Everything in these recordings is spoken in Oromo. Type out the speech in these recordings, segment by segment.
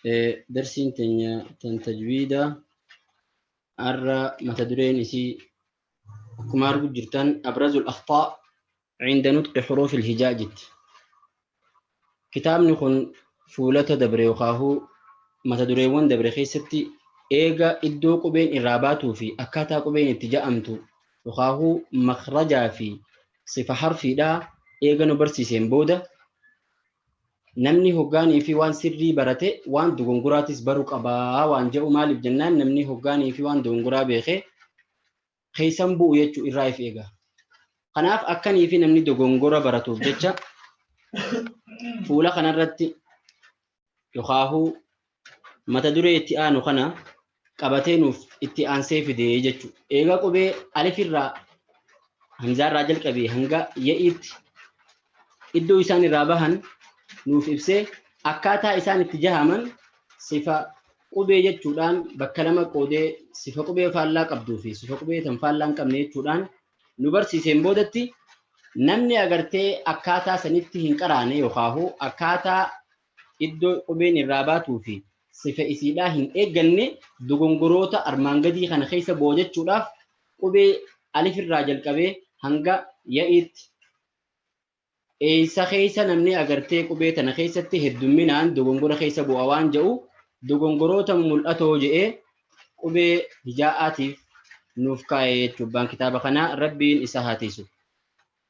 Darsiin teenya tan tajwiida har'a mata dureen isii akkuma argu jirtan abrazul akhtaa cinda nutqi xuruufi ilhijaa jetti. Kitaabni kun fuulota dabre yookaahuu mata dureewwan dabre keessatti eega iddoo qubeen irraa baatuu fi akkaataa qubeen itti ja'amtu yookaahuu makrajaa fi sifa harfiidhaa eega nu barsiiseen booda namni hoggaanii fi waan sirrii barate waan dogongoraatis baruu qabaa waan jedhu maaliif jennaan namni hoggaanii fi waan dogongoraa beekee keessan bu'u jechuu irraa if eega. Kanaaf akkanii fi namni dogongora baratuuf jecha fuula kanarratti yookaahuu mata duree itti aanu kana qabatee nuuf itti aansee fide jechuudha. Eega qubee alifirraa hamzaarraa jalqabee hanga ya'iitti iddoo isaan irraa bahan nuuf ibsee akkaataa isaan itti jahaman sifa qubee jechuudhaan bakka lama qoodee sifa qubee faallaa qabduu fi sifa qubee tan faallaa hin qabne jechuudhaan nu barsiiseen boodatti namni agartee akkaataa sanitti hin qaraane yookaahuu akkaataa iddoo qubeen irraa baatuu fi sifa isiidhaa hin eegganne dogongoroota armaan gadii kana keessa bu'a jechuudhaaf qubee alif irraa jalqabee hanga ya'iitti eessa keessa namni agartee qubee tana keessatti heddumminaan dogongora keessa bu'a waan jedhu dogongoroota mul'atoo je'ee qubee hijaa'aatiif nuuf kaa'e jechuun baan kitaaba kanaa rabbiin isa haa tiisu.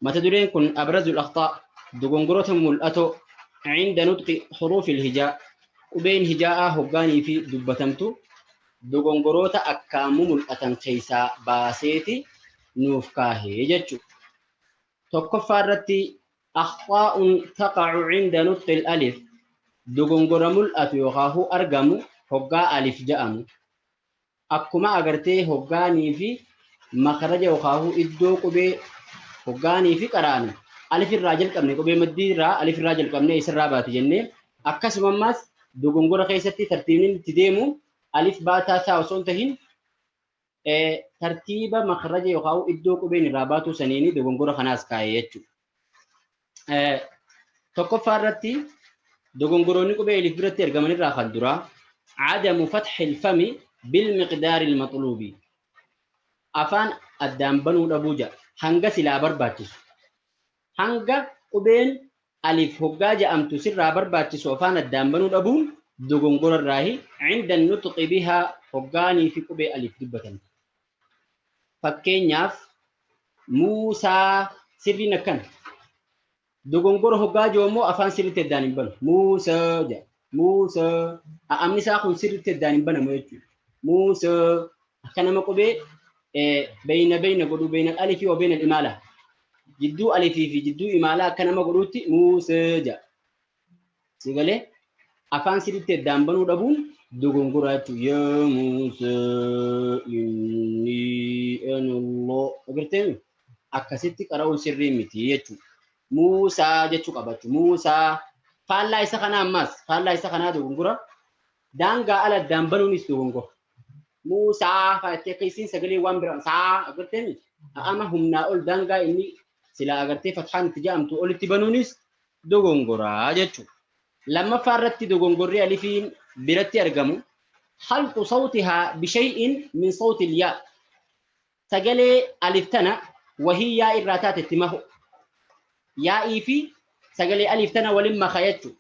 Mata dureen kun abrazul akhtaa dogongoroota mul'atoo cinda nutqi huruufil hijaa qubeen hijaa'aa hoggaanii fi dubbatamtu dogongoroota akkaan mul'atan keessaa baaseeti nuuf kaahe jechuudha. Tokkoffaa irratti akhtaa'un taqa'u cinda nutqil alif dogongora mul'atu yookaahuu argamu hoggaa alif ja'amu akkuma agartee hoggaanii fi makhraja yookaahuu iddoo qubee hoggaanii fi qaraanu alif irraa jalqabne qubee maddii irraa alif irraa jalqabne isarraa baate jennee akkasuma ammaas dogongora keessatti tartiibni itti deemu alif baataa isaa osoo hin tahin tartiiba makhraja yookaan iddoo qubeen irraa baatuu saniini dogongora kanaas kaa'e jechuudha. Tokkoffaa irratti dogongoroonni qubee elif biratti argaman irraa kan duraa cadamu fathil fami bil miqdaari maxluubi afaan addaan banuu dhabuu jedha hanga silaa barbaachisu hanga qubeen alif hoggaa ja'amtu sirraa barbaachisu afaan addaan banuu dhabuun dogongora irraahi cinda nutqi bihaa hoggaanii fi qubee alif dubbatan. Fakkeenyaaf Muusaa sirriin akkana. Dogongora hoggaa jiru immoo afaan sirriitti addaan hin banu. Muusaa jedha. Muusaa. A'amni isaa kun sirriitti addaan hin banamu jechuudha. Muusaa akka nama qubee beeyna beeyna godhuu beeyna alifii wa beeyna imaalaa. Jidduu alifii fi jidduu imaalaa akka nama godhuutti Muusaa jedha. Si galee afaan sirriitti addaan banuu dhabuun dogongora jechuudha. Yaa Muusaa inni ana Allah. Agartee akkasitti qara'uun sirrii miti jechuudha. Muusaa jechuu qaba jechuudha. Muusaa faallaa isa kanaa ammaas faallaa isa kanaa dogongora daangaa ala addaan banuunis dogongora. Muusaa fa'aatti akka isiin sagalee waan biraa saa agartee miti. Ama humnaa ol daangaa inni silaa agartee fathaan itti ja'amtu olitti banuunis dogongoraa jechuudha. Lammaffaa irratti dogongorri alifiin biratti argamu khalxu sawtihaa bishay'in min sawtil yaa sagalee alif tana wahii yaa irraa taate itti maku yaa'ii fi sagalee alif tana walin maka jechuudha.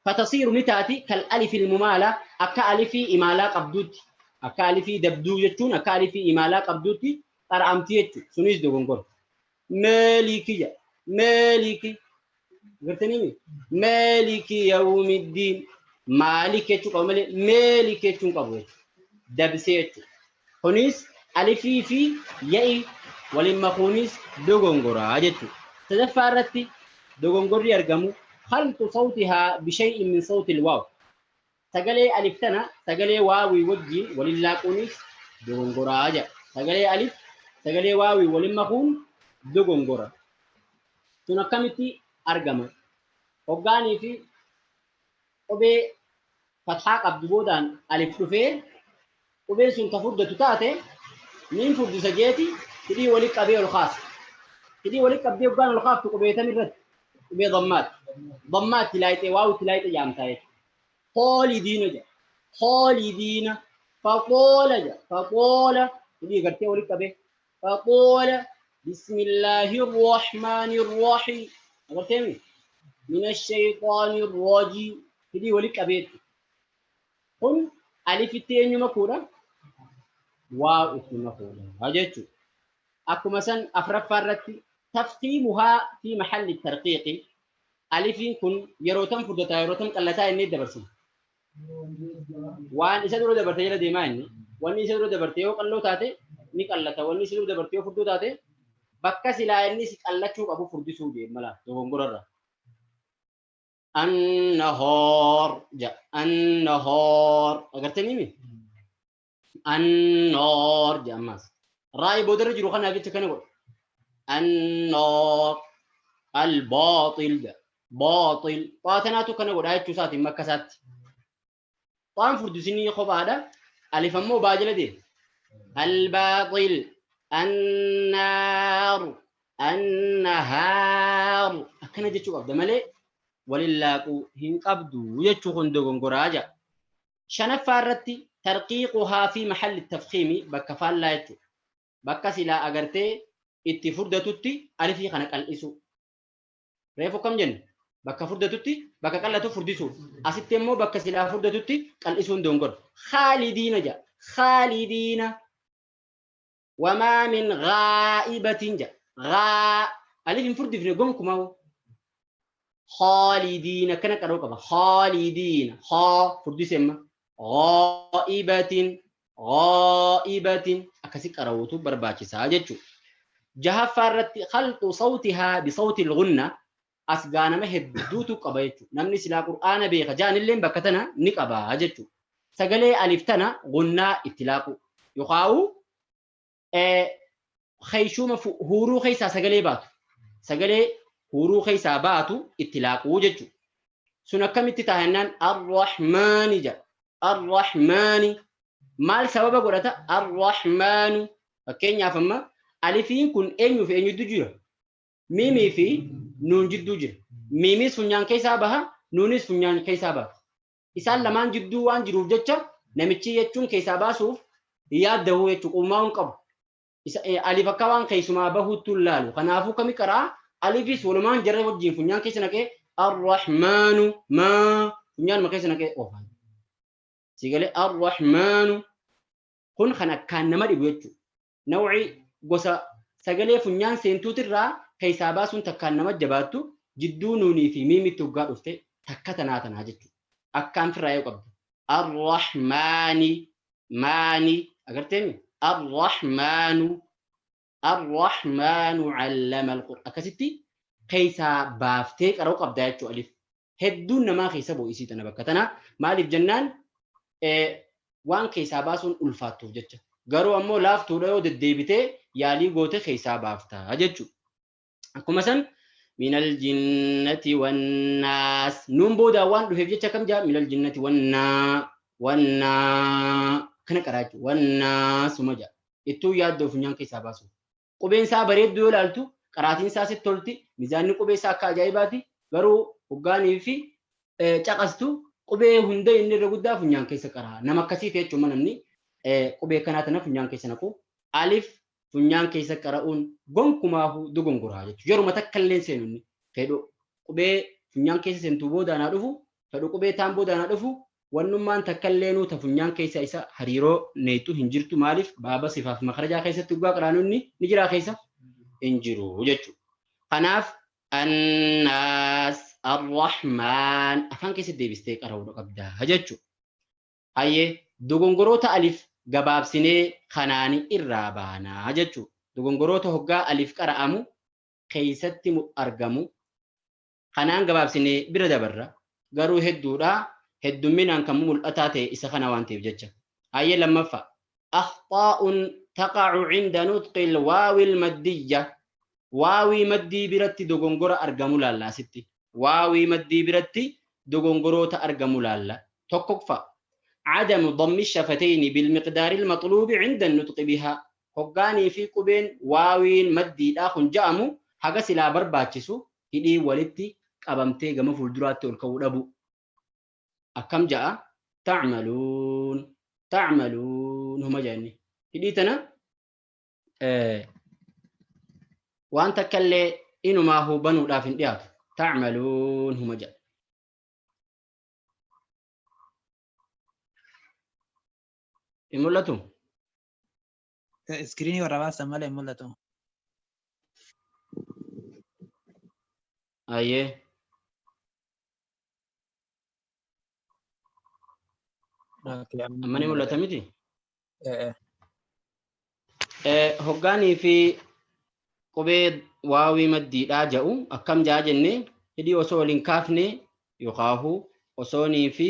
Fatasiiru ni taati kal alifil mumaala akka alifii imaalaa qabduutti akka alifii dabduu jechuun akka alifii imaalaa qabduutti qara'amti jechuudha. Sunis dogongora. Maaliki jedha. Maaliki. Gartanii mi? Maaliki yawmiddiin. Maalik jechuu qaba malee maalik jechuun qabu jechuudha. Dabsee jechuudha. Kunis alifii fi ya'i waliin makuunis dogongoraa jechuudha. Sadaffaa irratti dogongorri argamu khalxu sawtihaa bishay'in min sawtil waaw. Sagalee alif tana sagalee waawii wajjiin waliin laaquunis dogongoraa jedha. Sagalee alif sagalee waawii waliin makuun dogongora. Sun akkamitti argama? Hoggaanii fi qubee fathaa qabdu boodaan alif dhufee qubeen sun ka furdatu taate niin furdisa jeeti hidhii wali qabee ol kaasa. Hidhii wali qabdee hoggaan ol kaaftu qubee tam irratti qubee dammaati. Dammaatti laayixee waawitti laayixee jaamtaa jechuudha. Khoolidiina jedha. Khaalidiina. Faqoola jedha. Faqoola. Hidhii gartee walitti qabee. Faqoola. Bismillaahi Rahmaani Rahiim. Agartee mi? Mina shayxaani rajiim. Hidhii walitti qabeetti. Kun alifitti eenyu makuudha? Waaw itti makuudha jechuudha. Akkuma san afraffaa irratti tafkiimuhaa fi mahalli tarqiiqi. Alifiin kun yeroo tam furdataa yeroo tam qallataa inni dabarsina. Waan isa dura dabarte jala deemaa inni. Wanni isa dura dabarte yoo qalloo taate ni qallata. Wanni isa dura dabarte yoo furdoo taate bakka silaa inni si qallachuu qabu furdisuu deema mala dogongorarra. Annahoor ja annahoor agartanii mi? Annoor ja ammas. Raayi boodarra jiru kanaaf jecha kana godha. Annoor albaaxil ja baaxil xaatanaatu kana godha jechuu isaatiin makka isaatti. Xaan furdisinii kophaadha. Alif ammoo baa jala deema. Albaaxil annaar annahaar akkana jechuu qabda malee walin laaquu hin qabdu jechuu kun dogongoraa jedha. Shanaffaa irratti tarqiiquhaa fi mahalli tafkiimi bakka faallaa jechuudha. Bakka silaa agartee itti furdatutti alifii kana qal'isuu. Reefu akkam jenne? Bakka furdatutti bakka qal'atu furdisuu. Asitti immoo bakka silaa furdatutti qal'isuun dogongora. Khaalidiina jedha. Khaalidiina. Wamaa min ghaa'ibatin jedha. Ghaa alif hin furdifne gonkumaa. Khaalidiina akkana qaroo qaba. Khaalidiina. Khaa furdise amma. Ghaa'ibatin. Ghaa'ibatin akkasi qarawutu barbaachisaa jechuudha. Jahaffaa irratti khalxu sawtihaa bi sawti al-ghunna as gaa nama hedduutu qaba jechuudha. Namni silaa Qur'aana beeka ja'anilleen bakka tana ni qaba jechuudha. Sagalee alif tana gunnaa itti laaqu yookaan keeysuuma huuruu keessaa sagalee baatu. Sagalee huuruu keessaa baatu itti laaquu jechuudha. Sun akkamitti ta'a jennaan Ar-Rahmaani jedha. Ar-Rahmaani maal sababa godhata? Ar-Rahmaanu fakkeenyaaf amma alifiin kun eenyuu fi eenyu jidduu jira? Miimii fi nuun jidduu jira. Miimiis funyaan keessaa baha, nuunis funyaan keessaa baha. Isaan lamaan jidduu waan jiruuf jecha namichi jechuun keessaa baasuuf yaaddahuu jechuudha. Quumaa hin qabu. Isa alif akka waan keessumaa bahuutti hin laalu. Kanaafuu kami qaraa alifis walumaan jarra wajjin funyaan keessa naqee arrahmaanu maa funyaanuma keessa naqee oofa. Sigalee arrahmaanu kun kan akkaan nama dhibu jechuudha. Nawci gosa sagalee funyaan seentuutirraa keessaa baasuun takkaan nama jabaattu jidduu nuunii fi miimitti hoggaa dhufte takka tanaa tanaa jechuudha. Akkaan firraa yoo qabdu. Arrahmaani maani agarteemi arrahmaanu arrahmaanu allama alqur akkasitti keessaa baaftee qara'uu qabdaa jechuu alif hedduun namaa keessa bo'isii tana bakka tana maaliif jennaan waan keessaa baasuun ulfaattuuf jecha garuu ammoo laaftuudha yoo deddeebitee yaalii goote keessaa baaftaa jechuu Akkuma san minal jinnati wannaas nuun boodaan waan dhufeef jecha kam jaa minal jinnati wannaa wannaa kana qaraa jechuudha wannaa suma jaa ittuu yaaddoo funyaan keessaa baasu. Qubeen isaa bareedduu yoo ilaaltu qaraatiin isaa sitti tolti mizaanni qubee isaa akka ajaa'ibaati garuu hoggaanii fi caqastu qubee hunda inni irra guddaa funyaan keessa qaraa nama akkasii ta'e jechuudha namni qubee kanaa tana funyaan keessa naqu alif funyaan keessa qara'uun gonkumaahu dogongoraa jechuudha. Yeruma takka illee seenu inni fedhu qubee funyaan keessa seentuu boodaan haa dhufu, fedhu qubee taan boodaan haa dhufu, wannummaan takka illeenuu ta funyaan keessa isa hariiroo neeyxu hin jirtu maaliif baaba sifaaf makarajaa keessatti dhugaa qaraanu inni ni jiraa keessa hin jiru jechuudha. Kanaaf annaas arrahmaan afaan keessa deebistee qara'uudha qabda jechuudha. Hayyee dogongoroota alif gabaabsinee kanaani irraa baanaa jechuu. Dogongoroota hoggaa alif qara'amu keeysatti argamu kanaan gabaabsinee bira dabarra. Garuu hedduudha. Heddumminaan kan mumul'ataa ta'e isa kana waan ta'eef jecha. Hayyee lammaffaa. Akhxaa'un taqa'u cinda nutqil waawil maddiyya. Waawii maddii biratti dogongora argamu laalla asitti. Waawii maddii biratti dogongoroota argamu laalla. Tokkoffaa. Cadamu dammi shafatayni bilmiqdaari almaxluubi cinda nutqi bihaa. Hoggaanii fi qubeen waawiin maddiidhaa kun ja'amu haga silaa barbaachisu hidhiin walitti qabamtee gama fuulduraatti ol ka'uu dhabuu. Akkam ja'a? Tacmaluun tacmaluun huma jenni. Hidhii tana waan takka illee inumaa hubanuudhaaf hin dhiyaatu. Tacmaluun huma jedha. Hin mul'atu? Iskiriinii warra baasan malee hin mul'atu. Ayyee. Amma ni mul'ata miti? Hoggaanii fi qubee waawii maddiidhaa jedhu akkam jaa jenne hidhii osoo waliin kaafne yookaahu osoonii fi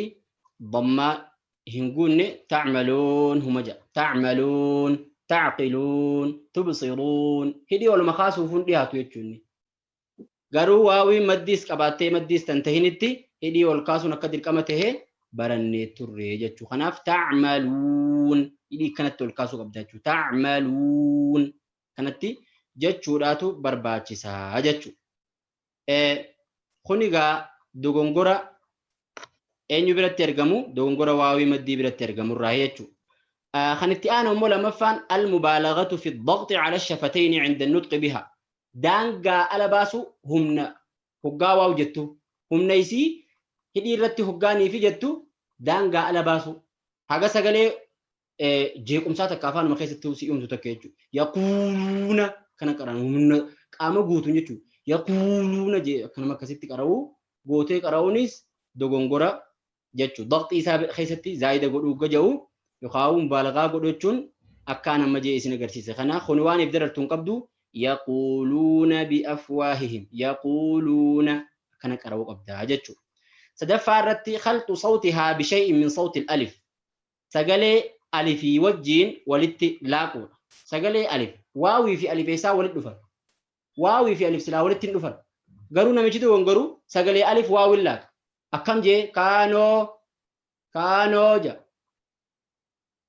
dammaa hin guunne tacmaluun huma jedha. Tacmaluun, tacqiluun, tubsiruun hidhii oluma kaasuuf hin dhiyaatu jechuun. Garuu waawii maddiis qabaattee maddiis tan tahinitti hidhii ol kaasuun akka dirqama tahee barannee turre jechuudha. Kanaaf tacmaluun hidhii kanatti ol kaasuu qabda jechuudha. Tacmaluun kanatti jechuudhaatu barbaachisaa jechuudha. Kun egaa dogongora eenyu biratti argamu? Dogongora waawii maddii biratti argamurraa jechuudha. Kan itti aanu immoo lammaffaan al-mubaalagatu fi ad-dagxi ala ash-shafatayni 'inda an-nutqi biha. Daangaa ala baasu humna hoggaa waaw jettu humna isii hidhii irratti hoggaanii fi jettu daangaa ala baasu haga sagalee jeequmsaa takka afaanuma keessatti si uumtu takka jechuudha. Yaquuluuna kana qaran humna qaama guutuun jechuudha. Yaquuluuna jee akkanuma akkasitti qara'uu gootee qara'uunis dogongora jechuudha. Daqxii isaa keessatti zaayida godhuu gaja'u yookaan mubaalagaa godhu jechuun akkaan amma jee isin agarsiisa. Kanaaf kun waan if darartu hin qabdu yaquuluuna biafwaahihim yaquuluuna akkana qara'uu qabdaa jechuudha. Sadaffaa irratti khalxu sawtihaa bishay'in min sawti alif. Sagalee alifii wajjiin walitti laaquudha. Sagalee alif waawii fi alif eessaa walitti dhufan? Waawii fi alif silaa walitti hin dhufan. Garuu namichi dogongoruu sagalee alif waawin laaqa. Akkam jee kaanoo kaanoo jedha.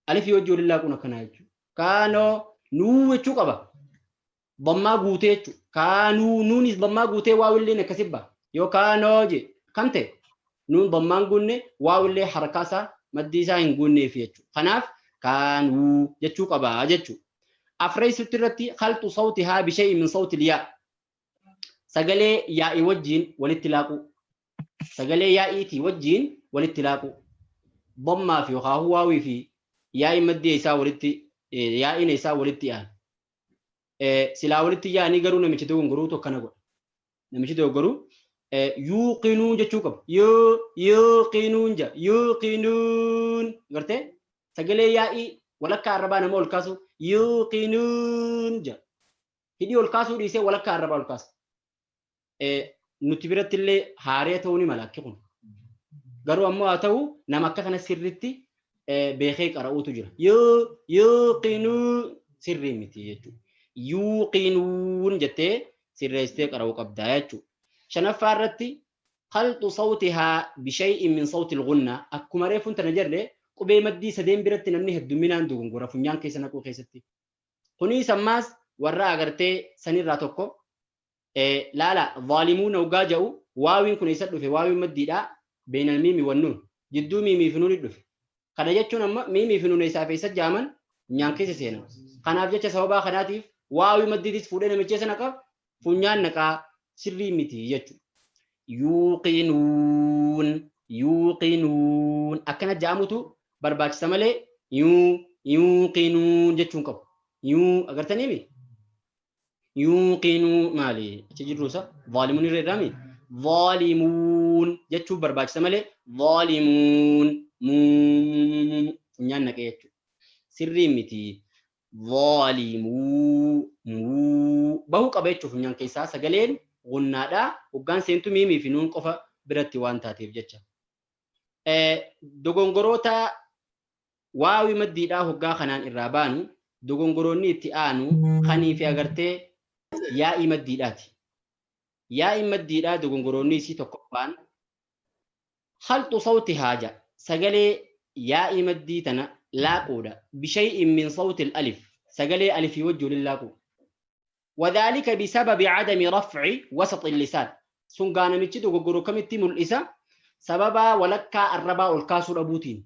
Alifii wajjin waliin laaquun akkanaa jechuudha. Kaanoo nuu jechuu qaba. Dammaa guutee jechuudha. Kaanuu nuunis dammaa guutee waawilleen akkasi ba'a. Yoo kaanoo jee kam ta'e nuun dammaan guunne waawillee harkaa isaa maddii isaa hin guunneef jechuudha. Kanaaf kaanuu jechuu qaba jechuudha. Afreessutti irratti khalxu sawti haa bishay'in min sawti liyaa. Sagalee yaa'ii wajjin walitti laaquu. Sagalee yaa'iitii wajjin walitti laaquu. Dammaa fi yookaan waawii fi yaa'iin maddii isaa walitti yaa'iin isaa walitti yaa'an. Silaa walitti yaa'anii garuu namichi dogongoruu tokkana godha. Namichi dogongoruu yuuqinuun jechuu qaba. Yuuqinuun jedha. Yuuqinuun gartee sagalee yaa'ii walakkaa arrabaa nama ol kaasu yuuqinuun jedha. Hidhii ol kaasuu dhiisee walakkaa arrabaa ol kaasa. Nuti biratti illee haaree ta'uu ni mala akki kun. Garuu ammoo haa ta'u nama akka kana sirriitti beekee qara'uutu jira. Yuuqinuu sirrii miti jechuudha. Yuuqinuun jettee sirreessitee qara'uu qabdaa jechuudha. Shanaffaa irratti khalxu sawtihaa bishay'in min sawti al-ghunna akkuma reefuun tana jedhe qubee maddii sadeen biratti namni heddumminaan dogongora funyaan keessa naquu keessatti. Kunis ammaas warra agartee sanirraa tokko laala zaalimuuna hoggaa jedhu waawiin kun eessa dhufe waawiin maddiidha beenal miimi wannuun jidduu miimii fi nuuni dhufe. Kana jechuun amma miimii fi nuun eessaa fi eessa jaaman funyaan keessa seenan. Kanaaf jecha sababaa kanaatiif waawii maddiitis fuudhee namicha eessa naqa funyaan naqaa sirrii miti jechuudha. Yuuqinuun yuuqinuun akkana ja'amutu barbaachisa malee yuuqinuun jechuun qabu. Yuu agartaniimi? Yuuqinuu maali? Achi jirruusa zaalimuun irra irraami? Zaalimuun jechuun barbaachisa malee zaalimuun funyaan naqee jechuudha. Sirrii miti. Zaalimuu muu bahuu qaba jechuudha funyaan keessaa sagaleen gunnaadha. Hoggaan seentu miimii fi nuun qofa biratti waan taateef jecha. Dogongoroota waawii maddiidhaa hoggaa kanaan irraa baanu dogongoroonni itti aanu kanii fi agartee yaa'ii maddiidhaati. Yaa'iin maddiidhaa dogongoroonni isii tokkoffaan khalxu sawti haaja sagalee yaa'ii maddii tana laaquudha. Bishay'in min sawti alif sagalee alifii wajji waliin laaquu. Wadhaalika bisababi cadami rafci wasati lisaan. Sun gaa namichi dogoggoruu kamitti mul'isa? Sababaa walakkaa arrabaa ol kaasuu dhabuutiin.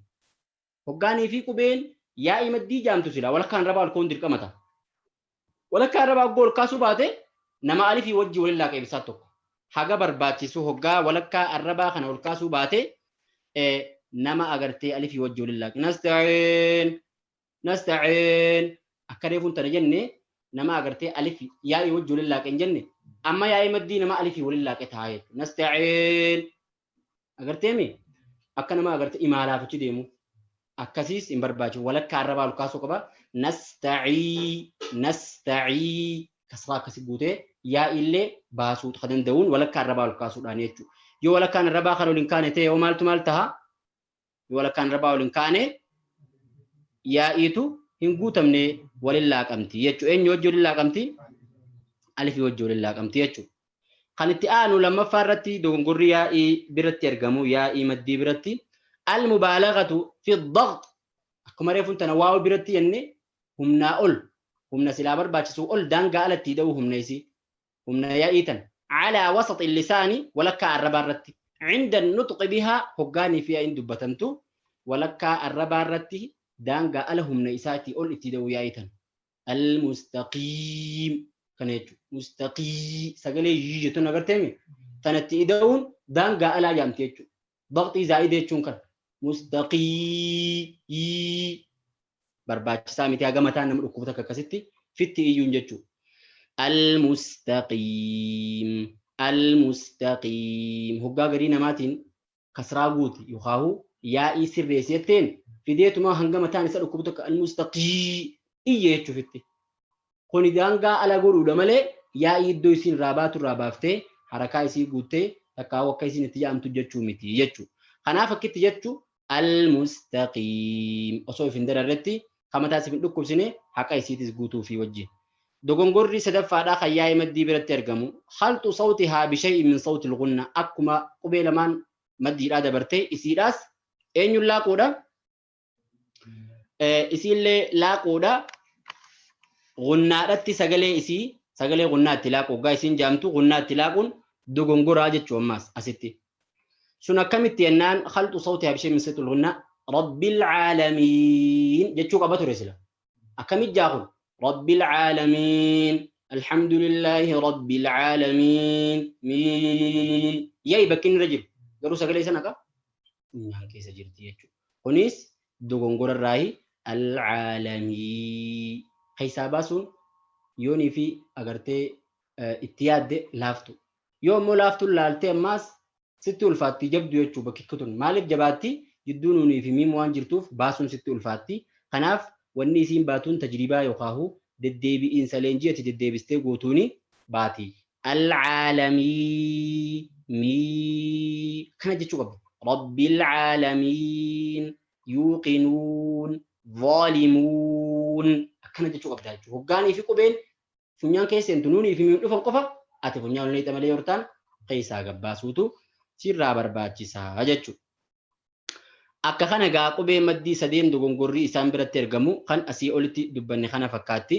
Hoggaanii fi qubeen yaa'ii maddii jaamtu sila walakkaan arrabaa ol ka'uun dirqama ta'a. Walakkaa arrabaa hoggoo ol kaasuu baate nama alifii wajji waliin laaqa ibsaa tokko. Haga barbaachisu hoggaa walakkaa arrabaa kana ol kaasuu baate nama agartee alifii wajji waliin laaqe. Nasta'iin nasta'iin akka reefuun tana jenne nama agartee alifii yaa'ii wajji waliin laaqe hin jenne amma yaa'ii maddii nama alifii waliin laaqe ta'a jechuudha. Nasta'iin agarteemi akka nama agartee imaalaaf achi deemu akkasiis hin barbaachisu walakkaa arrabaa ol kaasuu qaba. Nasta'ii nasta'ii kasraa akkasi guutee yaa'iillee baasuu kan danda'uun walakkaa arrabaa ol kaasuudhaan jechuudha. Yoo walakkaan arrabaa kan ol hin kaane ta'e yoo maaltu maal ta'a? Yoo walakkaan arrabaa ol hin kaane yaa'iitu hin guutamne waliin laaqamti jechuudha. Eenyu wajji waliin laaqamti? Alifii wajji waliin laaqamti jechuudha. Kan itti aanu lammaffaa irratti dogongorri yaa'ii biratti argamu yaa'ii maddii biratti al-mubaalagatu fi dagx akkuma reefuun tana waa'u biratti jenne humnaa ol humna silaa barbaachisuu ol daangaa alatti hidhuu humna isii humna yaa'ii tan calaa wasaxi lisaani walakkaa arrabaa irratti cinda nutqi bihaa hoggaanii fi yaa'iin dubbatamtu walakkaa arrabaa irratti daangaa ala humna isaatii ol itti hidhuu yaa'ii tan almustaqiim kana jechuudha. Mustaqii sagalee yii jettuun agarteemi tanatti ida'uun daangaa alaa jaamti jechuudha. Daqxii zaa'idee jechuun kana. Mustaqii barbaachisaa miti haga mataan nama dhukkubu takka akkasitti fitti iyyuun jechuudha. Almustaqiim almustaqiim hoggaa garii namaatiin kasraa guuti yookaahu yaa'ii sirreessi jetteen fideetuma hanga mataan isa dhukkubu takka almustaqii iyya jechuufitti. Kuni daangaa ala godhuudha malee yaa'ii iddoo isiin irraa baatu irraa baaftee harakaa isii guuttee takkaa akka isiin itti yaa'amtu jechuu miti jechuudha. Kanaaf akkitti jechuu almustaqiim osoo if hin dararretti kan mataa isiif hin dhukkubsine haqa isiitis guutuu fi wajjin. Dogongorri sadaffaadhaa kan yaa'ii maddii biratti argamu khalxu sawtihaa bishay'in min sawti al-ghunna akkuma qubee lamaan maddiidhaa dabartee isiidhaas eenyuun laaquudha? Isiillee laaquudha. Gunnaadhatti sagalee isii sagalee gunnaatti laaqu hoggaa isiin jaamtu gunnaatti laaquun dogongoraa jechuu ammaas asitti. Sun akkamitti jennaan khalxu sawtihaa bishay'in min sawti al-ghunna rabbil caalamiin jechuu qaba ture sila. Akkamitti jaa kun? Rabbil caalamiin alhamdulillahi rabbil caalamiin miin ya'i bakki inni irra jiru garuu sagalee sana qaba funyaan keessa jirti jechuudha. Kunis dogongora irraahi alcaalamii keessaa baasuun yoonii fi agartee itti yaadde laaftu. Yoo immoo laaftuun laaltee ammaas sitti ulfaatti jabdu jechuu bakki tun maaliif jabaatti jidduu nuunii fi miim waan jirtuuf baasuun sitti ulfaatti. Kanaaf wanni isiin baatuun tajribaa yookaahu deddeebi'iinsa leenjii ati deddeebistee gootuuni baati. Alcaalamii mii kana jechuu qabda. Rabbil caalamiin yuuqinuun zaalimuun akkana jechuu qabda jechuudha. Hoggaanii fi qubeen funyaan keessa seentu nuunii fi miin dhufan qofa ati funyaan ol neexa malee yortaan keessaa gabbaasuutu sirraa barbaachisaa jechuudha. Akka kana gaa qubee maddii sadeen dogongorrii isaan biratti argamu kan asii olitti dubbanne kana fakkaatti.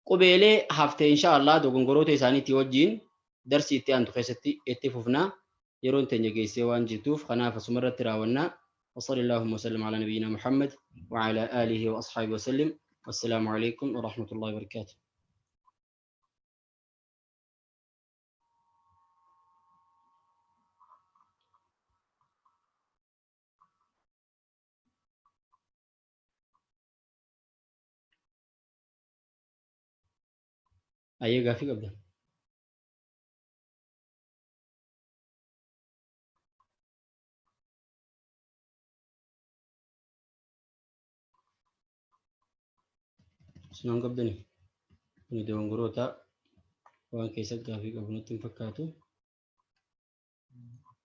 Qubeelee hafte insha Allah dogongoroota isaaniitii wajjiin darsii itti aantu keessatti itti fufna. Yeroon teenya geessee waan jirtuuf kanaaf asuma irratti raawwanna. وصلى اللهم وسلم على نبينا محمد وعلى آله وأصحابه وسلم والسلام عليكم ورحمة الله وبركاته. Ayyee gaaffii qabda? Sinaan qabdani? Kuni dogongoroota waan keessa gaaffii qabu natti hin fakkaatu.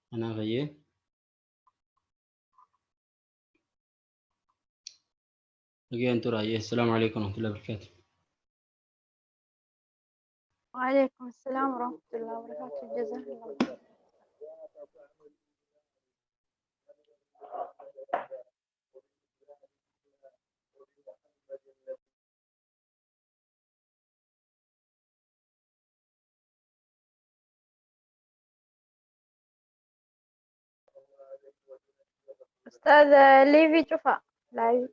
Kanaaf ayyee. Nagayaan tura ayyee. Assalaamu alaikum warahmatullahi wabarakatuh. وعليكم السلام ورحمة الله وبركاته جزاك الله خير. Ustaaz live cufa. Live.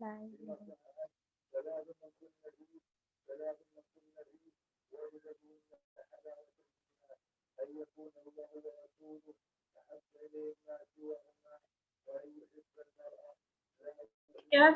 Live. Yes.